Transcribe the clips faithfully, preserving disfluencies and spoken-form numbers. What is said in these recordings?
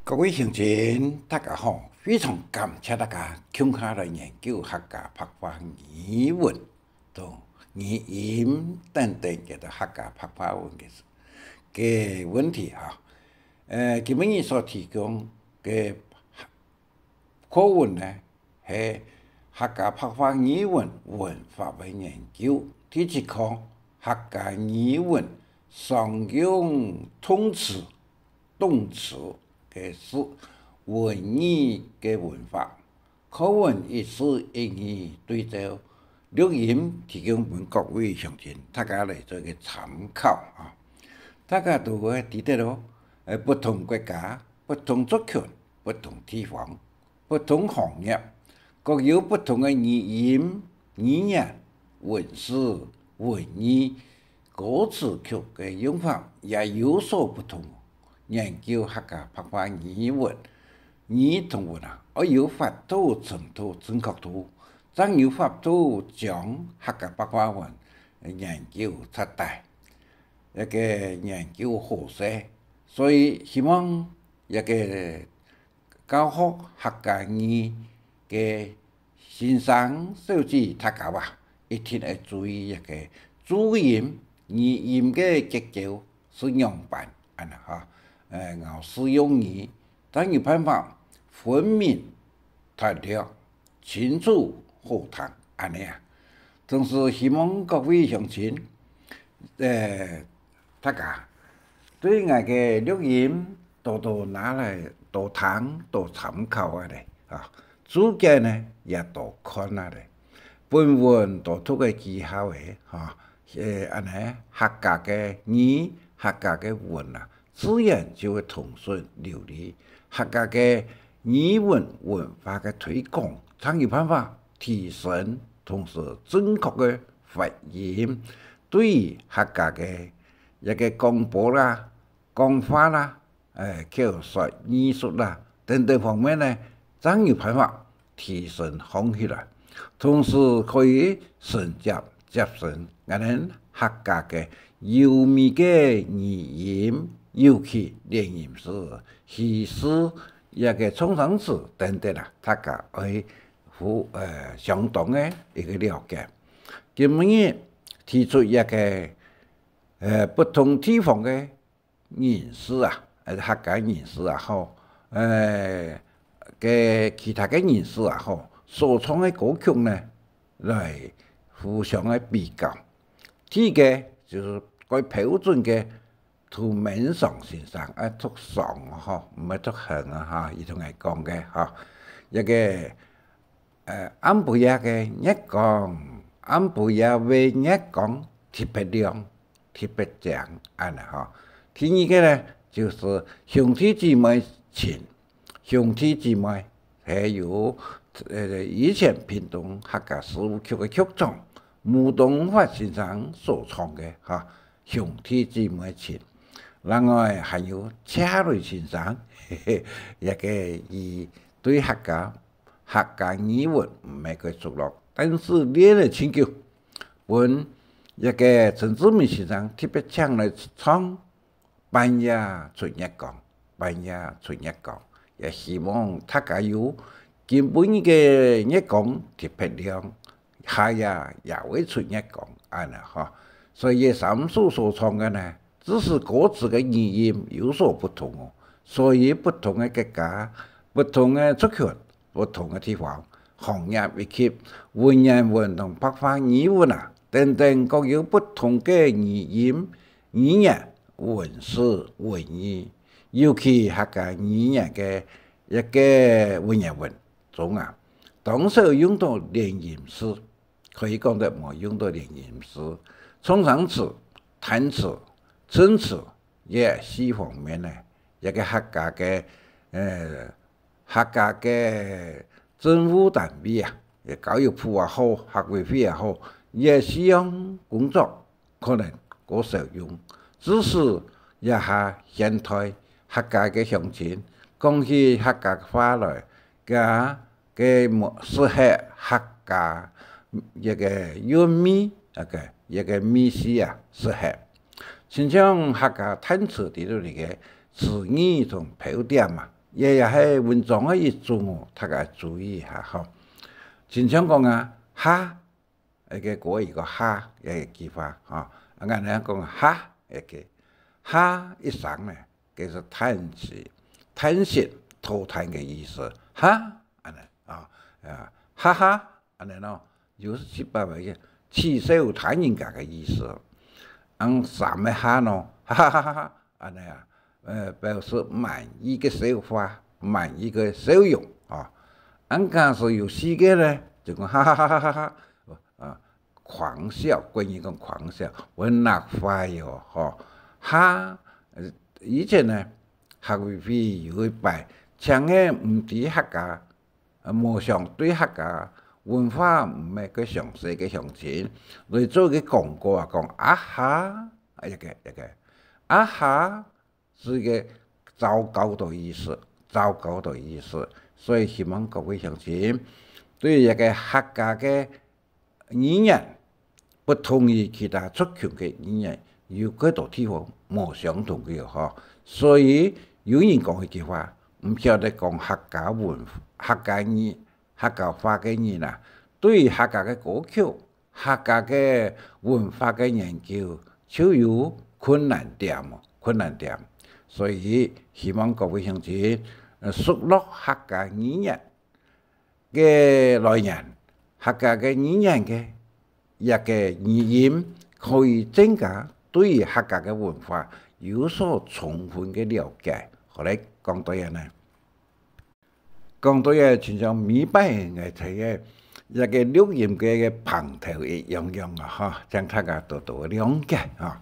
各位鄉親，大家好！非常感謝大家共下來研究客家白話語文同語音等等个客家白話文个个問題哈。呃，今晡日所提供个課文呢， 係客家白話語文文法个研究。第七課，客家語文常用動詞、動詞个詞，文意个文法。課文一字一語對照錄音提供分各位鄉親，大家來做一個參考啊。大家都會知得咯，呃，不同國家、不同族群、不同地方、 不同行業，各有不同个語音、語言、文字、文意、歌詞曲个用法也有所不同。研究客家白話語文，語同文啊，愛有法度、程度、正確度，正有法度將客家白話文研究徹底，一個研究好勢。所以希望一個 教學客家語个先生小姐大家啊，一定愛注意一個注音、語音个結構係仰般，恁呢哈。呃，咬字用語，正有辦法分明、脫略、清楚、好聽，恁呢啊。同時希望各位鄉親，呃， 大家對𠊎个錄音多多拿來多聽多參考啊咧，啊，註解呢也多看啊咧。本文多讀个記號欸，哈，呃，恁呢客家个語、客家个文啊，自然就會通順流利。客家个語文文化个推廣，正有辦法提升同時正確个發音，對於客家个 一個廣播啦、講話啦、呃，口說藝術啦等等方面呢，正有辦法提升䟘起來，同時可以承接、接生𠊎等客家个優美个語音，尤其連音詞、虛字、一個創聲詞等等啊，大家愛有，呃，相當个一個了解。今晡日提出一個 呃，不同地方个人士啊，呃，客家人士也好，呃，个其他个人士也好，所創个歌曲呢，來互相个比較。第一個就係蓋標準个杜文尚先生，愛讀尚吼，毋係讀尚啊哈，佢同𠊎講个哈，一個 呃，暗晡夜个月光，暗晡夜个月光特別亮，特別靚，恁呢吼。第二個呢，就係兄弟姊妹情，兄弟姊妹，還有，呃，以前屏東客家事務局个局長吳東發先生所創个哈，兄弟姊妹情。另外還有車雷先生，嘿嘿，這個佢對客家 客家語文毋係蓋熟絡，但係練了盡久，分一個陳志明先生特別請來唱《半夜出月光》，《半夜出月光》，也希望大家有今晡日个月光特別亮，下夜也會出月光，恁呢吼。所以這三首所唱个呢， 只是歌詞个語音有所不同哦，所以不同个國家、不同个族群、不同个地方、行業以及文言文同白話語文啊，等等各有不同个語音、語言、文字、文意，尤其客家語言个一個文言文中啊，當少用到連音詞。 可以講得無用到連音詞，創聲詞、嘆詞、稱詞這四方面呢，這個客家个，呃，客家个政府單位啊，也教育部也好，客委會也好，這四樣工作可能較少用。只是這下現代客家个鄉親，講起客家話來，个 个模，適合客家一個韻味，一個，一個味緒啊，適合。親像客家嘆詞裡肚裡个詞語同標點啊，也，也係文章个一種哦，大家注意一下吼。親像講啊，哈，該个國語个哈，這个句法吼，啊，𠊎等講哈，這个哈一聲呢，該係嘆息，嘆息，吐嘆个意思。哈，恁呢啊，啊，哈哈，恁呢咯，有時候係取笑他人家个意思。恁三个哈咯，哈哈哈哈，恁呢啊，呃，表示滿意个笑話，滿意个笑容啊。恁假使有四个呢，就講哈哈哈哈哈哈，啊，狂笑，國語講狂笑，會鬧壞哦，吼。哈，呃，以前呢，客委會有一擺，請个毋知客家，呃，無相對客家文化毋係个詳細个鄉親，來做个廣告啊，講啊哈，啊，這个，這个，啊哈， 係个糟糕个意思，糟糕个意思。所以希望各位鄉親，對於這个客家个語言，不同於其他族群个語言，有幾多地方無相同个吼。所以有人講一句話，毋曉得講客家文，客家語，客家話个人啊，對於客家个歌曲， 客家个文化个研究就有困難點哦，困難點。所以希望各位鄉親，呃，熟絡客家語言个來源，客家个語言个一个語音，可以增加對於客家个文化有所充分个了解。好，來講到這呢。 講到這，親像每擺𠊎在个一个錄音个，个棚頭一樣樣啊，吼，請大家多多諒解啊。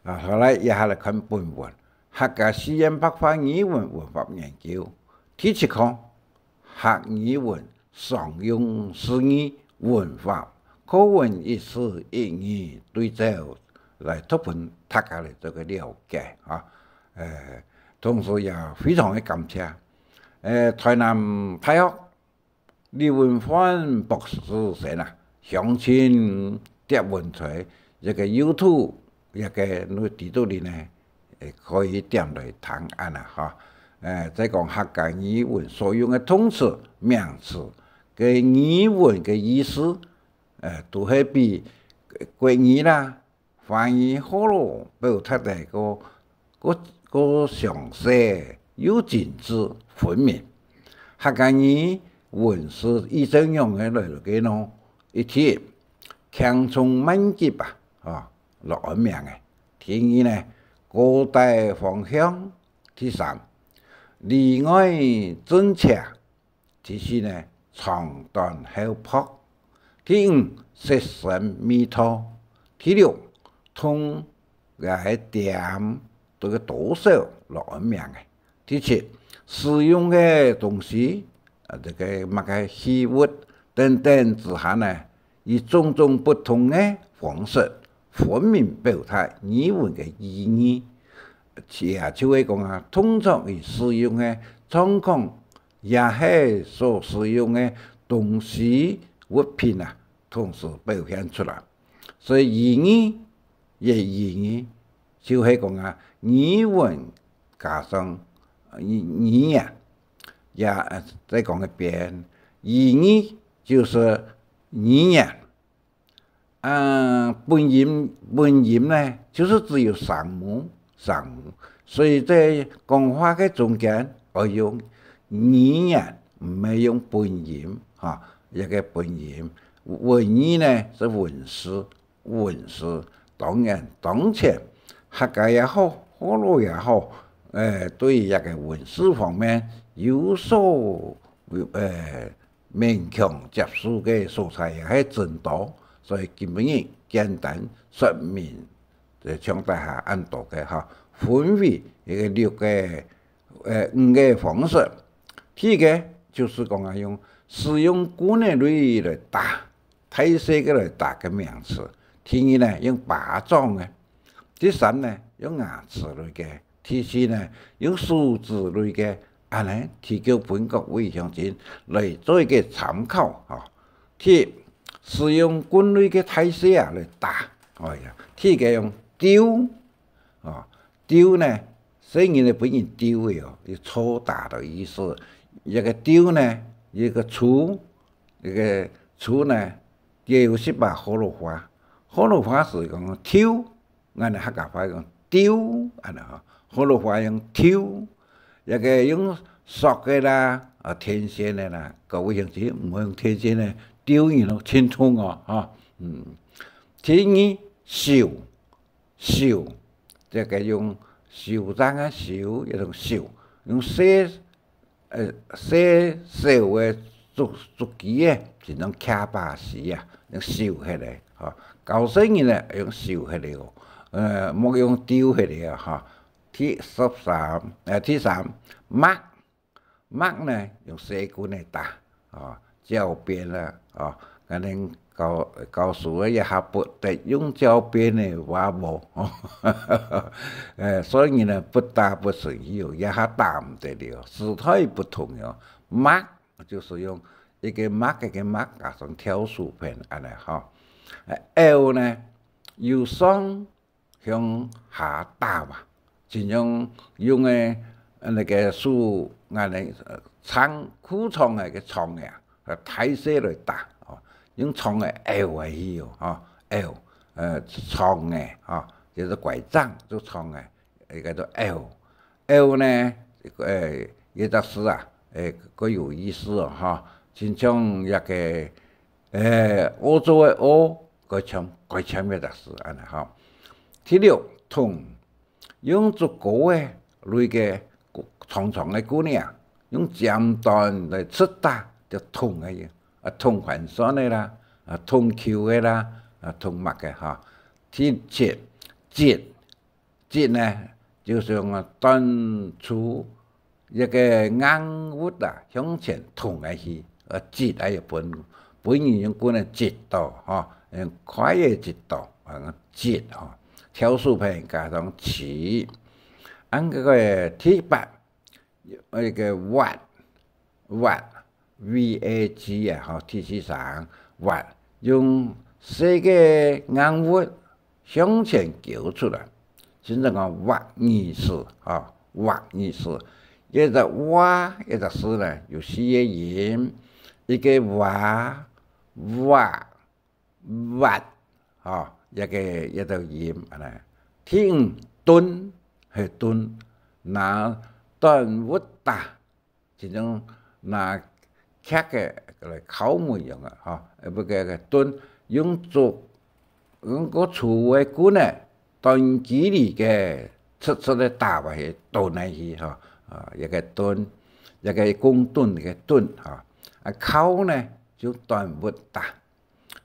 啊，好來，這下來看本文，客家四縣白話語文文法研究，第七課，客語文常用詞義文法，課文一詞一語對照，來讀分大家來做个了解啊。呃，同時也非常个感謝 呃，臺南大學李文煥博士先啊，鄉親貼文在這个YouTube這个內底肚裡呢，呃，可以點來聽恁呢吼。呃，再講客家語文所用个動詞、名詞，个語文个意思，呃，都係比國語啦、 華語好囉，表達得過，過，過詳細，又精緻分明。客家語文字依照仰仔來个呢？一題，輕重慢急啊，啊，來安名仔。第二呢，高低方向。第三，裡外正斜。 第四呢，長短厚薄。第五，色鮮味道。第六，同个點，這个多少來安名仔。第七，使用个東西，啊，這个麼个器物等等之下呢，以種種不同个方式，分明表達語文个意義。也就係講啊，動作與使用个狀況 也係所使用个東西、物品啊，同時表現出來。所以語義，也語義，就係講啊，語文加上語，語言，也，呃，再講一遍，語義就係語言。 啊，本音，本音呢，就係只有聲母，聲母。所以在講話个中間，愛用語言，毋係用本音，吼，這个本音。文義呢，係文字，文字。當然，當前，客家也好，學老也好，呃，對於這个文字方面有所，呃， 勉強接受个所在也係真多，所以今晡日簡單說明，就像大家恁多个吼，分為一个六个，呃，五个方式。第一个就係講啊，用使用棍仔類來打，大細个來打个名詞。第二呢，用巴掌个。第三呢，用牙齒類个。 第四呢，用手指類个，恁呢提供分各位鄉親來做一个參考吼。第一，使用棍類个大細啊來打，哎呀，第一个用丟，哦，丟呢，細人仔分人丟个哦，有抽打个意思。這个丟呢，一个抽，一个抽呢，也有識把河洛話。河洛話係講丟， 𠊎等客家話用丟，恁呢吼，河洛話用丟，這个用索个啦，啊，電線个啦，各位鄉親，毋好用電線个丟人咯，真痛哦，吼。嗯。第二，手，手，這个用手掌个手，這種手，用細 呃，細小个竹，竹枝仔，就像卡巴西啊，用收起來，吼。教細人呢，用收起來哦，呃，莫用丟起來啊，吼。第十三，呃，第三，麥，麥呢，用細棍仔打，吼，教鞭啊，吼，可能教，教書个一下不得用教鞭个話無，吼。呃，所以呢，不打不成器哦，一下打毋得了，時代不同了。麥 就係用一个麥，一个麥，加上挑手片恁呢吼。啊，毆呢，由上向下打嘛，就像用个，呃，該个手，恁呢，呃，長，粗長个个長个啊，呃，大細來打，哦，用長个毆下去哦，吼，毆，呃，長个，吼，就係拐杖，就長个。 一个叫做毆。毆呢，誒，這隻字啊，誒，較有意思哦，吼。親像這个，誒，澳洲个澳，改簽，改簽這隻字，恁呢吼。第六，桶，用竹篙个類个長長个棍仔啊，用尖端來直打，就桶个，啊，桶番檨个啦，啊，桶球个啦，啊，桶麥个吼。第七，稷， 稷呢，就係講啊，斷除一个硬物啊，向前捅下去，呃，稷啊，也分，分人用棍仔稷到，吼，用筷仔稷到，啊，稷，吼，挑手片加上稷。恁該个第八， 一个挖，挖，V A G啊，吼，第四聲，挖，用細个硬物向前撅出來，真正講挖耳屎，吼，挖耳屎。這隻挖，這隻字呢，有四个音，一个哇，哇， 挖，吼，這个，這个音，恁呢。第五，楯，係楯，拿短物打，就像拿黔个來敲門樣个，吼，呃，不，該个楯，用竹，用个粗个棍仔，短距離个，直直个打落去，楯下去，吼，啊，這个楯，這个公楯个楯，吼。啊，敲呢，就短物打。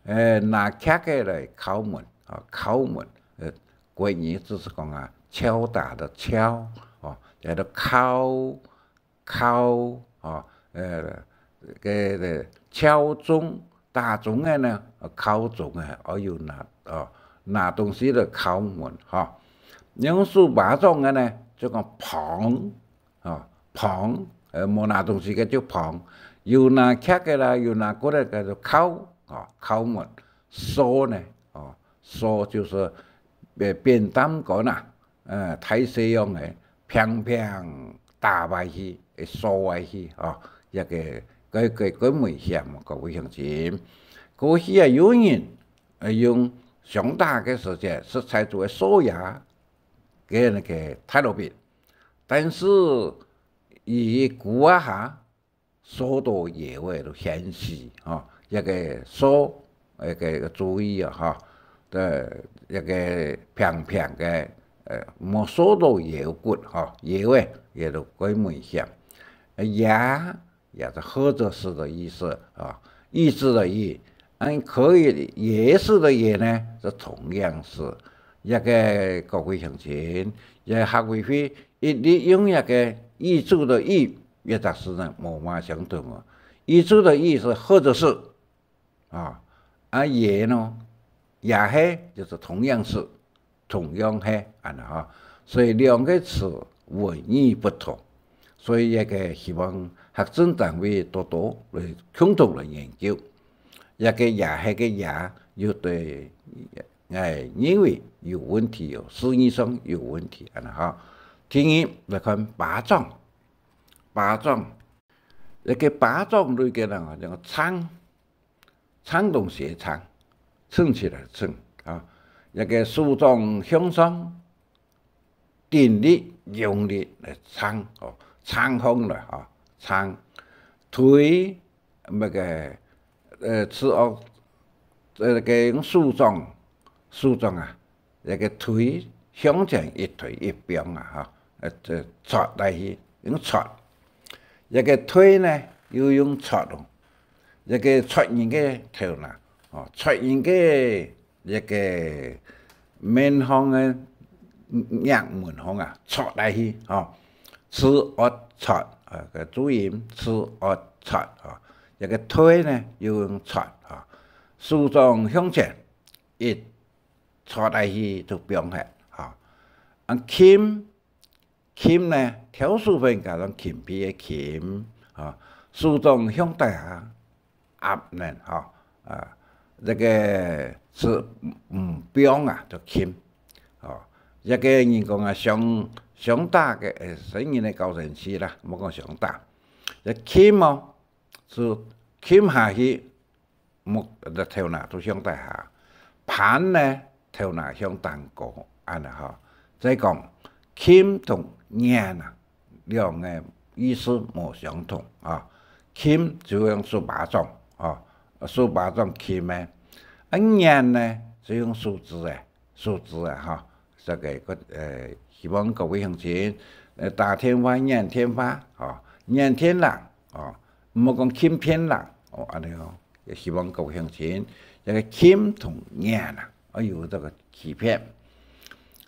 呃，拿黔个來敲門，啊，敲門，呃，國語就係講啊，敲打个敲，哦，叫做敲，敲，哦，呃，个，个敲鐘，打鐘个呢，敲鐘个，哦，有拿，哦，拿東西來敲門，吼。用手巴掌个呢，就講砰， 吼，砰，呃，無拿東西个就砰，有拿黔个啦，有拿棍个就敲，吼，敲門。挲呢，吼，挲就係，呃，扁擔竿啊，呃，大細樣个，平平打下去，會挲下去，吼，這个，个，个，个危險，各位鄉親。過去啊，有人，呃，用相打个時節，實在就會挲呀，个那个大路邊。 但是，佢鼓啊下，挲到腰个就現死，吼，這个挲，這个注意啊，吼，呃，這个平平个，呃，莫挲到腰骨，吼，腰个，也就較危險。啊，也 也是或者是的意思啊，意思的意。嗯，可以，也是的也呢，是同樣是。這个各位鄉親，這客委會一律用這个意思的意，這隻字呢，無麼相同哦。意思的意是或者是，啊，啊，也呢，也係，就是同樣是。 同樣係恁呢吼。所以兩个詞文意不同，所以這个希望學政單位多多來共同來研究。這个也係个也，又對，𠊎認為有問題哦，字義上有問題恁呢吼。第二，來看巴掌，巴掌，這个巴掌類个呢，吼，稱，稱東西个稱，稱起來个稱啊。這个手掌向上， 鼎力、用力來撐，哦，撐䟘來，哦，撐。推，該个，呃，係哦，呃，該个手掌，手掌啊，該个推向前一推一放啊，哈，呃，這戳下去，用戳。該个推呢，又用戳哦，該个戳人个頭那，哦，戳人个 這个面項个額門項啊，戳下去，吼，刺蚶戳，啊，个注音，刺蚶戳，吼。這个推呢，又用戳，吼。手掌向前，一戳下去就放忒，吼。啊，撳， 撳呢，挑手片加上撳片个撳，吼，手掌向底下壓呢，吼，啊，這个係毋放啊，就撳，吼。這个人講啊，相，相打个，呃，細人仔个教程式啦，莫講相打。這撳哦，就撳下去， 目，頭那就向底下，扳呢，頭那向頂高，恁呢吼。再講，撳同捻啊，兩个意思無相同啊。撳就用手巴掌啊，手巴掌撳个。啊，捻呢，就用手指个，手指个吼。這个，呃，希望各位鄉親，呃，打電話、捻電話，吼，捻電鈴，吼，毋好講撳電鈴，哦，恁呢哦。 也希望各位鄉親，這个撳同捻啊，愛有這个區別。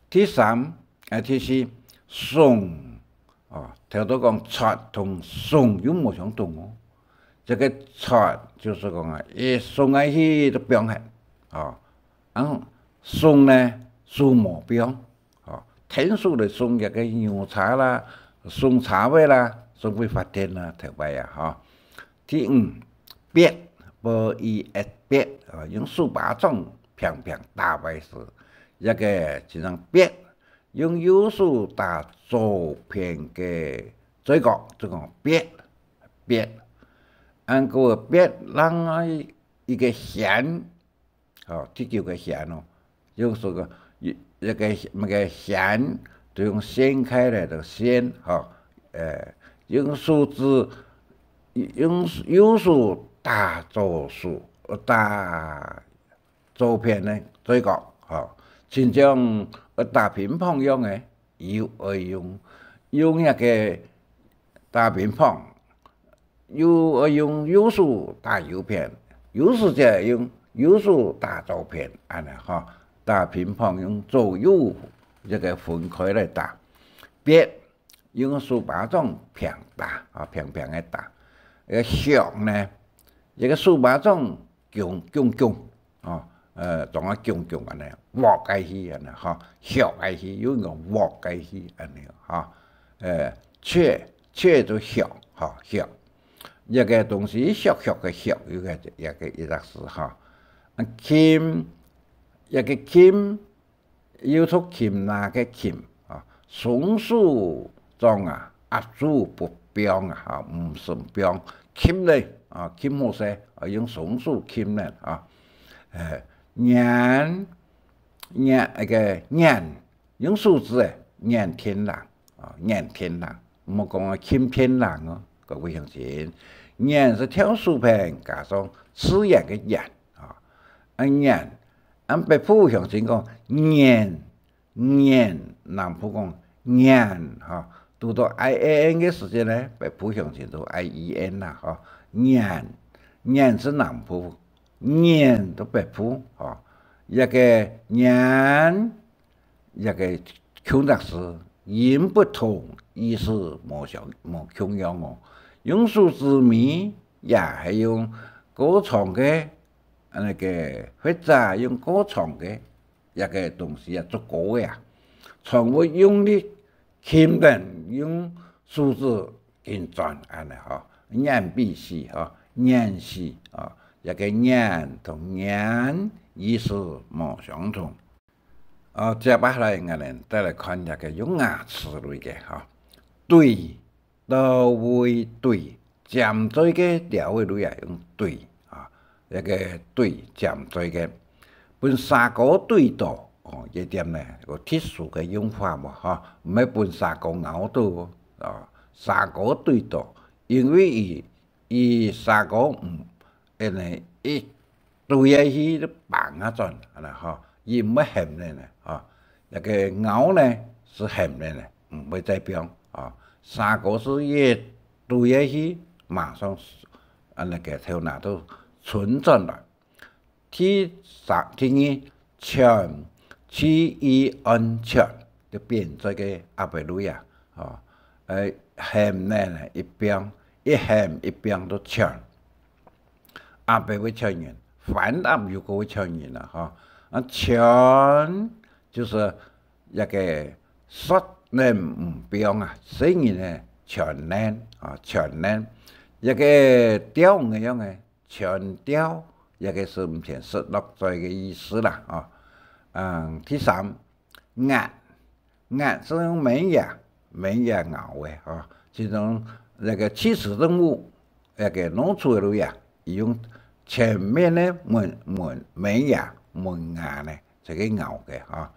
第三，啊，第四，㧐，哦，頭拄講戳同㧐又無相同哦。這个戳就係講啊，一㧐下去就放忒，哦，啊，㧐呢，手無放， 吼，𢯭手來㧐這个牛車啦，㧐車仔啦，㧐去發電啦，頭擺啊，吼。第五，別，B E S，別，啊，用手巴掌平平打壞勢，這个就係別，用右手打左片个嘴角，就講別，別。恁个別，另外一个掀， 吼，第九个掀哦，用手个，一，一个，那个掀，就用掀開來的掀，吼，呃，用手指，用右手打左手，打左片个嘴角，吼，親像，呃，打乒乓樣个，又愛用，用那个打乒乓， 又愛用右手打右片，有時節用右手打左片，恁呢吼，打乒乓用左右這个分開來打。別，用手巴掌平打，啊，平平个打。該㧐呢，這个手巴掌弓，弓弓， 哦，呃，當啊弓弓恁呢，㧐下去恁呢，吼，㧐下去，有人講㧐下去恁呢，吼。呃，㧐，㧐就㧐，吼，㧐。這个東西㧐㧐个㧐，有个，有个意思，吼。啊，撳，這个撳， 又讀撳拿个撳，啊，雙手掌啊，壓住不放啊，哈，毋使放，撳咧，啊，撳好勢，啊，用雙手撳咧，啊。呃，捻，捻，該个捻，用手指仔捻電鈴，啊，捻電鈴，毋好講啊，撳電鈴哦，各位鄉親。捻係挑手片，加上字眼个言，啊，啊，捻，啊，北部鄉親講，捻， 捻，南部講捻，吼，堵到I A N个時節呢，北部鄉親都I E N啦，吼，捻，捻係南部，捻就北部，吼。這个捻，這个共樣式，音不同，意思無相，無共樣哦。用手指尾，也係用較長个，那个，或者用較長个， 這个東西啊，足高个啊，長會用力撳等，用手指緊轉，恁呢吼，捻比死吼，捻死吼，這个捻同捻意思無相同。啊，接下來𠊎等再來看這个用牙齒類个哈，對，到位對，尖嘴个調个類啊，用對啊，這个對尖嘴个，分砂鍋對到哦，這點呢，有特殊个用法無哈？毋係分砂鍋咬到哦，啊，砂鍋對到，因為佢 佢砂鍋毋，恁呢一對下去就嘭啊轉，恁呢吼，佢毋會鹹个呢，吼。該个咬呢係鹹个呢，毋會再放，吼。砂鍋係一對下去，馬上恁呢个頭那都伸轉來。 第三，第二，全，G E N全，就扁嘴个鴨仔類啊，吼，呃，鹹个呢一放，一鹹一放都全。鴨仔會全人，番鴨有个會全人啊，吼。啊，全就係一个煞呢毋放啊，細人呢全呢，啊，全呢，一个鳥仔樣个， 全掉，這个係毋曾食落嘴个意思啦，哦。嗯，第三，牙，牙係用門牙，門牙咬个，哦。其中該个齒齒動物，該个老鼠个類啊，佢用前面个門，門，門牙，門牙呢，這个咬个，哦。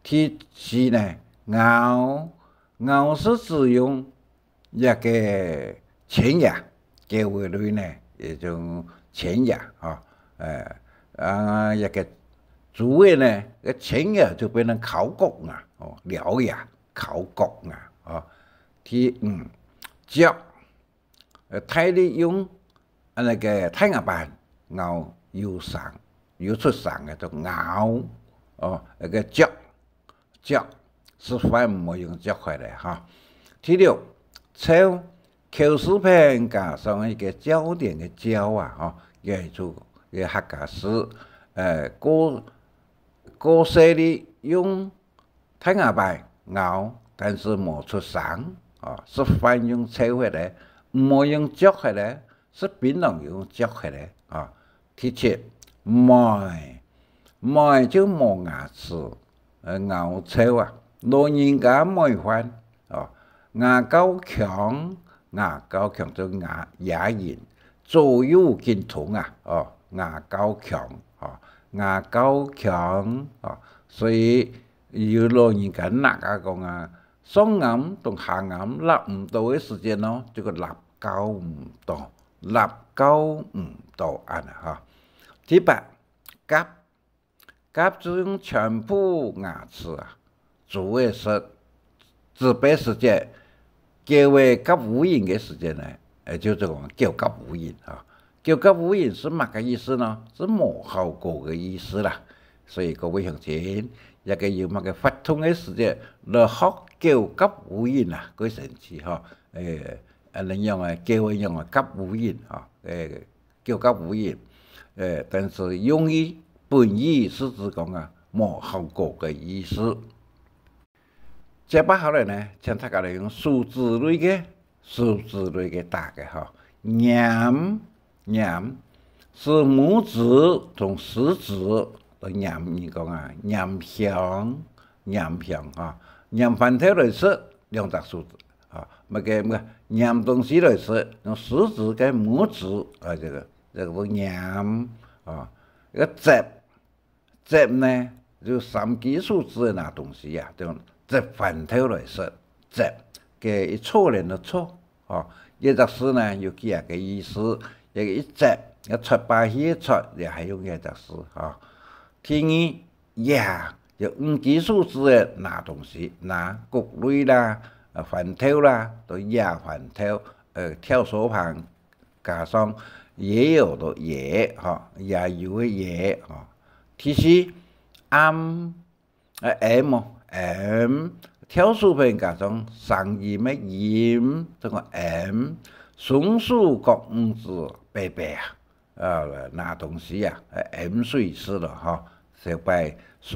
第四呢，咬，咬係指用 這个前牙，狗仔類呢，一種前牙，吼，呃，啊，這个豬仔呢，个前牙就變成口角牙，哦，獠牙，口角牙，哦。第五，擳，呃，大力用，啊，該个大牙板咬有聲，有出聲个，就咬，哦，該个擳。 擳，食飯毋好用擳開來，哈。第六，照，口字邊加上一个焦點个焦啊，吼，也係个客家字，呃，過，過細力用大牙板咬，但是無出聲，哦，食飯用擳開來，毋好用擳開來，食檳榔用擳開來，啊。 第七，糜，糜就無牙齒，呃，咬擳啊，老人家糜飯，哦，牙較強，牙較強就牙，牙齦，左右緊通啊，哦，牙較強，哦，牙較強，哦，所以有老人家那下講啊，上頷同下頷揇毋到个時節哦，就个揇較毋到。 揇較毋到恁呢哈。第八，甲，甲就用全部牙齒啊，做个食，做个時節，狗仔甲烏蠅个時節呢，誒，就係講狗甲烏蠅啊。狗甲烏蠅係麼个意思呢？係無效果个意思啦。所以各位鄉親，這个有麼个發痛个時節，來學狗甲烏蠅啊，幾神奇哈。誒， 啊，恁樣啊，狗仔樣啊，甲烏蠅啊，誒，狗甲烏蠅，誒，但是用意本意係指講啊，無效果个意思。接下來呢，請大家來用手指類个，手指類个打个哈，拈，拈，係拇指同食指來拈，你講啊，拈香，拈香哈，拈番頭來食，兩隻手指。 啊，麼个，麼个，拈東西來食，用食指跟拇指，啊，這个，這个念，啊，這个接，接呢，就三隻手指拿東西啊，就接番頭來食，接，个一撮連个撮，啊，這隻字呢，有幾下个意思，這个一接，這撮把戲个撮，也還用這隻字，啊。第二， 掖，就五隻手指个拿東西，拿穀類啦，啊，番頭啦，都掖番頭，呃，挑手旁，加上也有个也，吼，也有个也，吼。第四，暗，呃，暗哦，暗，挑手旁加上聲音个音，這个暗，雙手各五指，白白啊。 呃，拿東西啊，呃，抿水食咯，吼，小白，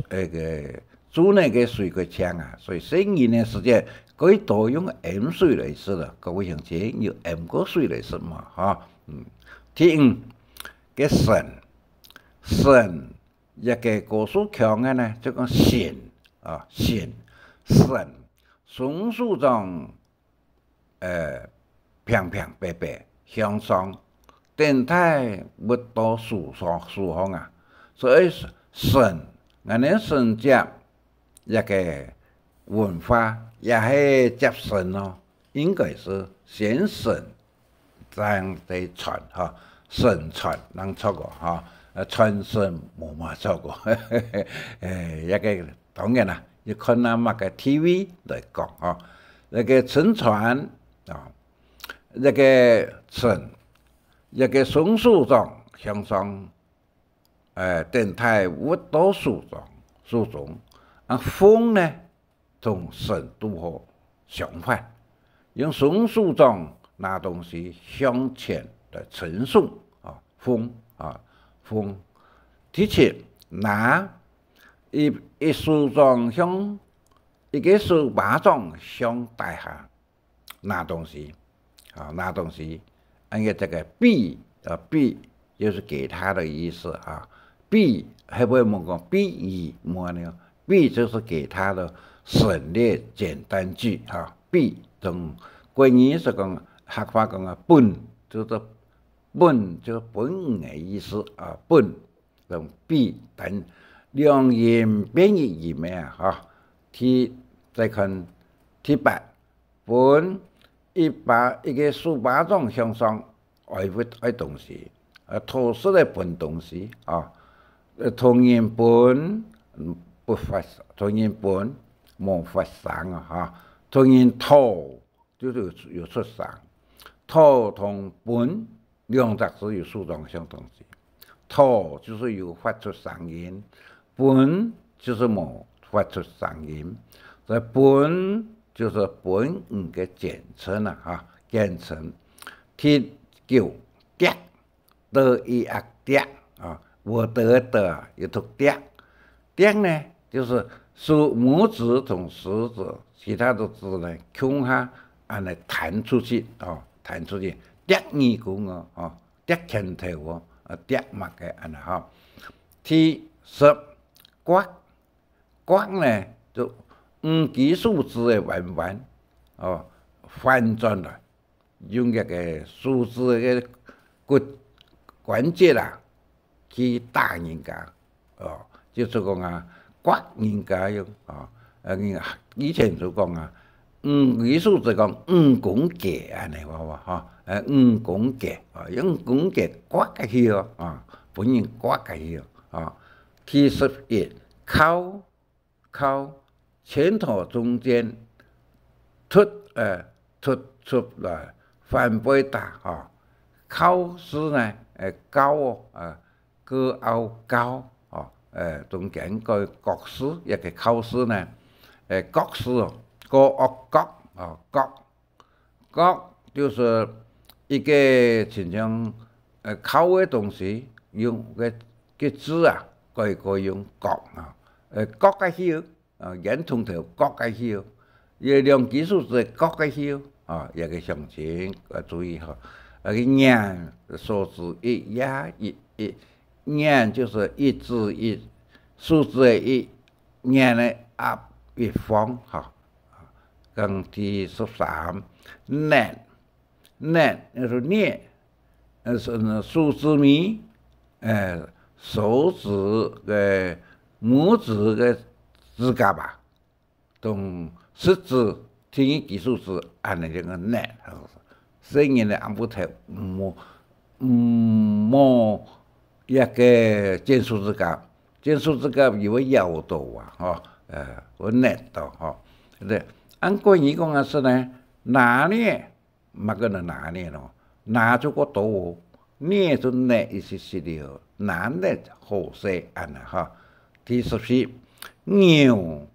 呃，該，煮个个水較清啊，所以細人个時節，過多用抿水來食咯，各位鄉親有抿過水來食無，吼？嗯。第五，个神，神，一个高樹腔个呢，就講神，啊，神，神，雙手掌，呃，平平白白向上，等待屈到手上，手項啊。所以神，𠊎等承接這个文化，也係接神哦，應該係先神 正在傳哈，神傳正著哦哈，呃，傳神無麼著哦。誒，這个當然啦，要看啊麼个地位來講哈。這个承傳啊，這个承，這个雙手掌向上，呃，等待屈到手中，手中。啊，奉呢， 同神堵好相反，用雙手掌拿東西向前來承送啊，奉啊，奉。第七，拿，一，一手掌向，一个手巴掌向底下拿東西，啊，拿東西。恁樣這个比，啊，比就是給他的意思啊。比，還會問講比喻，問你哦，比就是給他的省略簡單句啊。比，同國語是講，客話講啊，分，就是分，就是分你的意思啊，分。同比，等兩音變一音个啊，哈。第，再看第八， 分，一巴，一个手巴掌向上，愛屈，愛東西，呃，討食來分東西啊。呃，同人分，嗯，不發，同人分，無發聲啊，哈。同人討，就係有，有出聲。討同分， 兩隻字有手掌向東西。討就係有發出聲音，分就係無發出聲音。所以分就係分你个簡稱啊，哈，簡稱。第九，綴，d、i、ak，綴啊，我得个得啊，又讀綴。 綴呢，就係手，拇指同食指，其他个指呢，共下恁樣彈出去哦，彈出去，綴耳公哦，哦，綴拳頭哦，啊，綴麼个恁樣哈。第十，刮，刮呢，就五根手指个彎彎哦，翻轉來， 用這个手指个骨關節啊，去打人家，哦，就係講啊，刮人家用，哦，呃，以前就講啊，五根手指講五公格恁樣，好無？吼，呃，五公格，哦，用五公格刮下去哦，啊，分人刮下去哦，啊。第十一，敲， 敲，拳頭中間突，呃，突出來，反背打，吼。敲字呢，呃，敲哦，呃，k、ao，敲，吼，呃，中間个角字，一个敲字呢，呃，角字哦，k、ok，角，哦，角。 角就係一个親像，呃，敲个東西，用个，个字啊，改，改用角啊。呃，角个曉，啊，圓筒頭角个曉，有兩根手指角个曉，啊，這个象徵，呃，注意吼。啊，个眼，手指一壓一，一，眼就係一指一，手指个一，眼个壓一方，吼。 講第十三，捏，捏，就係捏，呃，係，手指尾，呃，手指个，拇指个指甲啊，同食指，第二根手指，恁樣个捏。細人仔暗晡頭，無，無一个剪手指甲， 剪手指甲又會咬到啊，吼，呃，會捏到，吼。對，按國語講啊係呢，拿捏，麼个呢拿捏咯？拿就過刀哦，捏就捏一息息个哦，拿捏好勢恁樣，吼。第十四，扭，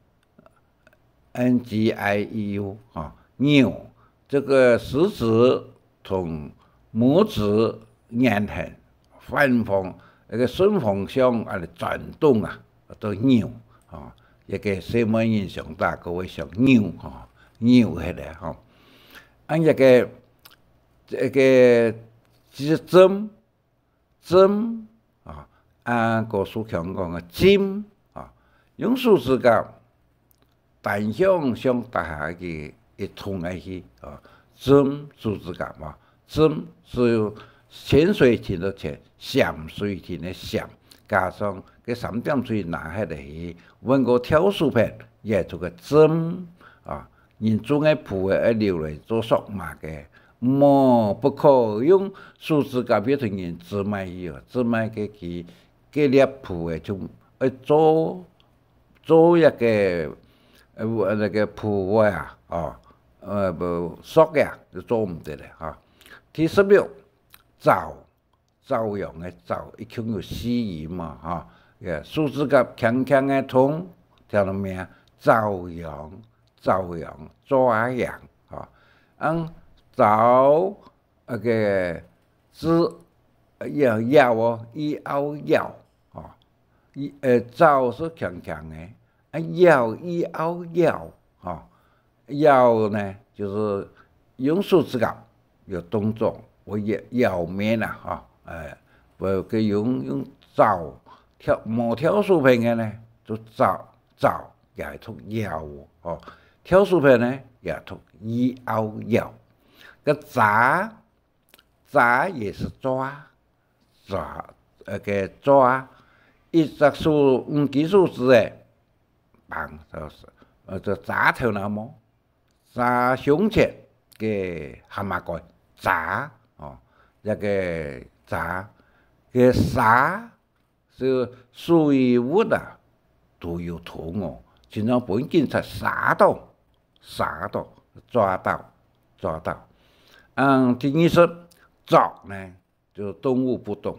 N G I E U，吼，扭，這个食指同拇指黏緪，反方，該个順風向恁樣轉動啊，叫扭，吼，一个細妹人想打，佢會想扭，吼，扭起來，吼。啊，一个，一个指針， 針啊，啊，高樹強講个針啊，用手指甲單向向底下个一動个去，哦，針手指甲嘛，針係有潛水艇个潛，潛水艇个潛，加上个三點水拿起來去，搵个挑手片，也做个針啊。人種个莩仔愛留來做索嫲个，無不可用手指甲去同人指埋去哦，指埋个佢个粒莩仔就愛做 做一个，呃，那个莩仔啊，哦，呃，無，索仔啊，就做毋得了哈。第十六，朝，朝陽个朝，一共有四音嘛，哈。也，手指甲輕輕个動，聽到無啊？朝陽，朝陽，朝陽，哈。嗯，朝，那个，之，呃，要，要哦，一拗要，哦。一，呃，朝係輕輕个，啊，要，一拗要，吼。要呢，就係用手指甲有動作，會要，要面啊，吼，哎，無，个用，用爪挑，無挑手片个呢，就爪，爪也係讀要哦，吼，挑手片呢，也讀一拗要。个抓，抓也係抓，抓，呃，个抓，一隻手，五隻手指仔， 棒，就是，呃，就抓頭那毛，抓胸前个蛤蟆蓋，抓，哦，這个抓，个沙，係水域啊，都有動哦，經常分警察沙到，沙到，抓到，抓到。嗯，第二十，捉呢， 就動物不動，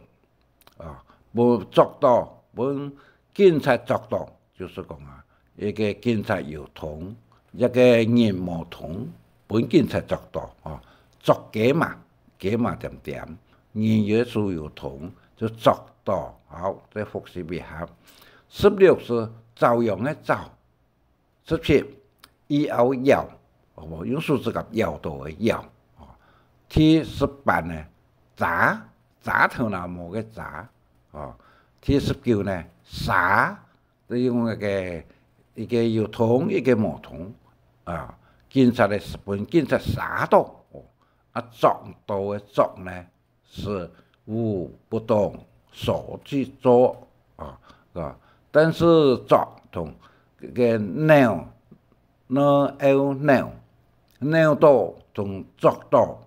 啊，分捉到，分警察捉到，就係講啊，一个警察有動，一个人無動，分警察捉到，啊，捉雞嫲，雞嫲恬恬，人有手有動，就捉到，好，再複習一下。十六係朝陽个朝， 十七，一拗咬，哦，用手指甲咬到个咬。哦，第十八呢，抓，抓頭那毛个抓。哦，第十九呢，沙，就用那个，一个有動，一个無動。啊，警察个，分警察沙到。哦，啊，捉到个捉呢， 係舞不動，所去捉，啊，啊，但係捉同个扭，n、eu、扭，扭到同捉到，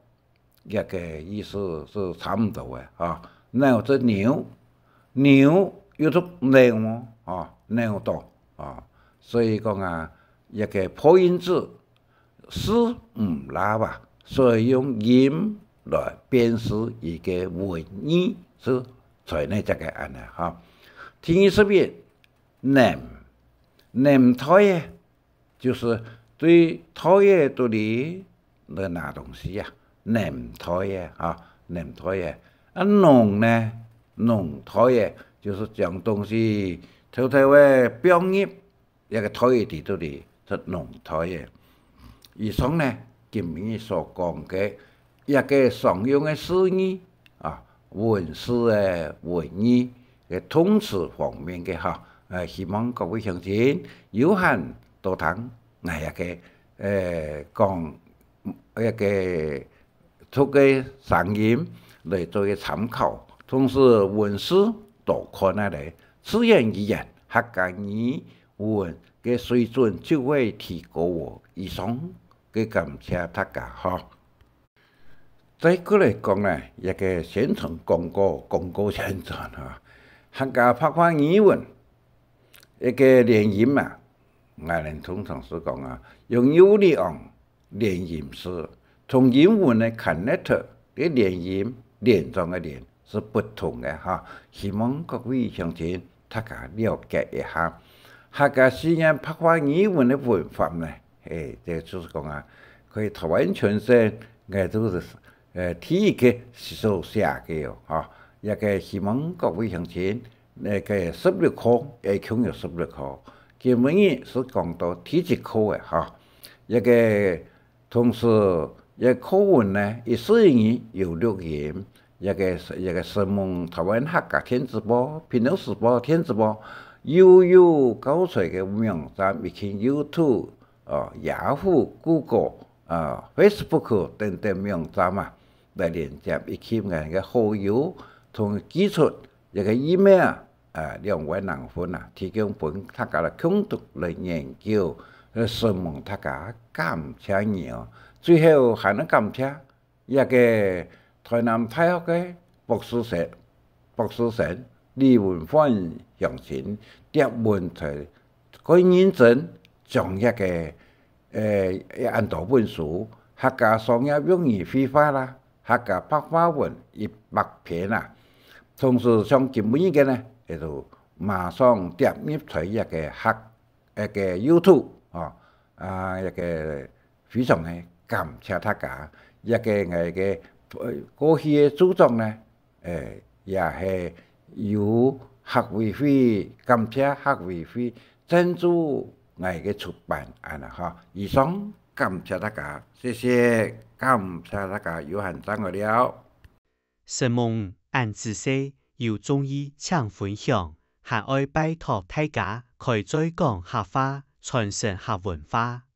這个意思係差毋多个，啊。扭就扭，扭又讀扭哦，啊，扭到，啊。所以講啊，這个破音字 字毋罅啊，所以用音來辨識佢个文意，係在呢隻个恁呢哈。第二十一，揇，揇袋仔，就係對袋仔肚裡來拿東西啊，揇袋仔哈，揇袋仔。啊，挵呢，挵袋仔，就係將東西偷偷仔放入 這个袋仔肚裡，就挵袋仔。以上呢，今日所講个這个常用个字義啊，文字个文義个動詞方面个哈，呃，希望各位鄉親有閒多聽𠊎這个，呃，講這个 讀个聲音來做个參考，同時文字多看下來，自然而然客家語文个水準就會提高哦。以上，个感謝大家哈。再過來講呢，這个宣傳廣告，廣告宣傳哈，客家白話語文，這个連音啊，𠊎等通常係講啊，用U連音 連音字，同英文个connect个連音，連狀个連，係不同个哈。希望各位鄉親大家了解一下。客家四縣白話語文个文法呢，誒，這就係講啊，可以台灣全省，應該都係，呃，第一个所寫个哦，哈。這个希望各位鄉親，該个十六課，一共有十六課，今晡日係講到第一課个哈。這个 同時，這課文呢，一字一語有錄音，這个，這个承蒙台灣客家電子報、屏東時報電子報，又有教材个網站，以及YouTube 哦，Yahoo、Google、啊Facebook等等網站啊，來連接一群𠊎个好友，同佢寄出一个email，啊，兩位人分啊，提供分大家來共同來研究，呃，承蒙大家，感謝你哦。最後還愛感謝 這个臺南大學个博士生，博士生李文煥先生，葉文才，蓋認真將這个，呃，恁多本書，客家商業用語會話啦，客家白話文一百篇啊，同時像今晡日个呢，也就馬上點入在這个客 一个YouTube，吼，啊，一个非常个感謝大家，一个𠊎个，呃，過去个著作呢，誒，也係由客委會，感謝客委會贊助𠊎个出版，恁呢吼。以上，感謝大家，謝謝，感謝大家，有閒正來尞。承蒙，恁仔細，有中意請分享，還愛拜託大家開嘴講客話，傳承客文化。